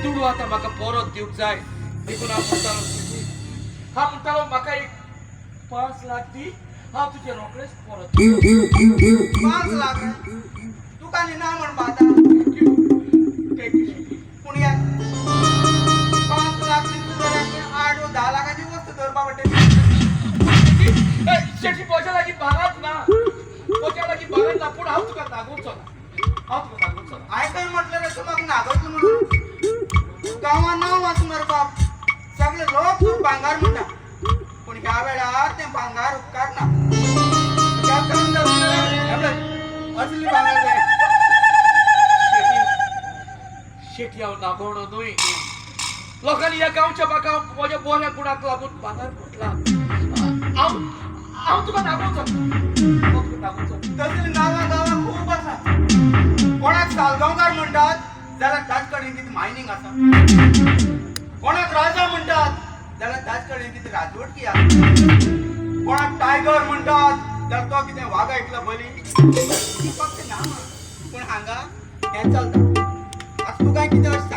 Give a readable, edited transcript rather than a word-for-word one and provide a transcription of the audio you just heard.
दुडू आतां म्हाका परत दिवंक जाय. देखून हांव म्हणटालो शेटी, हांव म्हणटालो म्हाका एक 5 लाख दी, हांव तुजे रोखडेच परत. 5 लाख रे? तुका न्ही ना म्हणपा आतां. Thank you, thank you शेटी. पूण या 5 लाख दितलो जाल्यार 8 वा 10 लाखाची वस्तू दवरपा पडटली. शेटी, म्हज्या लागीं भागाच ना, म्हज्या लागीं भागाच ना, पूण हांव तुका नागोवचो ना, हांव तुका नागोवचो ना. हांवें खंय म्हटलें रे तूं म्हाका नागयतलो म्हणून? गांवां नांव आसा मरे बाब, सगळे लोक तुका भांगार म्हणटा, पूण ह्या वेळार तें भांगार उपकारना. ह्या काम जातलें, असली भांगार जाय. शेटी, शेटी, हांव नागोवणो न्हय. लोकांनी ह्या गांवच्या म्हाका म्हज्या बऱ्या गुणाक लागून भांगार म्हटला. हांव हांव तुका नागोवचो ना. हांव तुका नागोवचो ना. तसलीं नांवां गांवां खूब आसा. कोणाक सालगांवकार म्हणटात जाल्यार ताच कडेन कितें मायनींग आसा, कोणाक राजा म्हणटात जाल्यार ताच कडेन कितें राजवटकी आसा, कोणाक टायगर म्हणटात जाल्यार तो कितें वागा इतलो बली. ती फक्त नांवां, पूण हांगा हें चलता. आतां तुका कितें अशें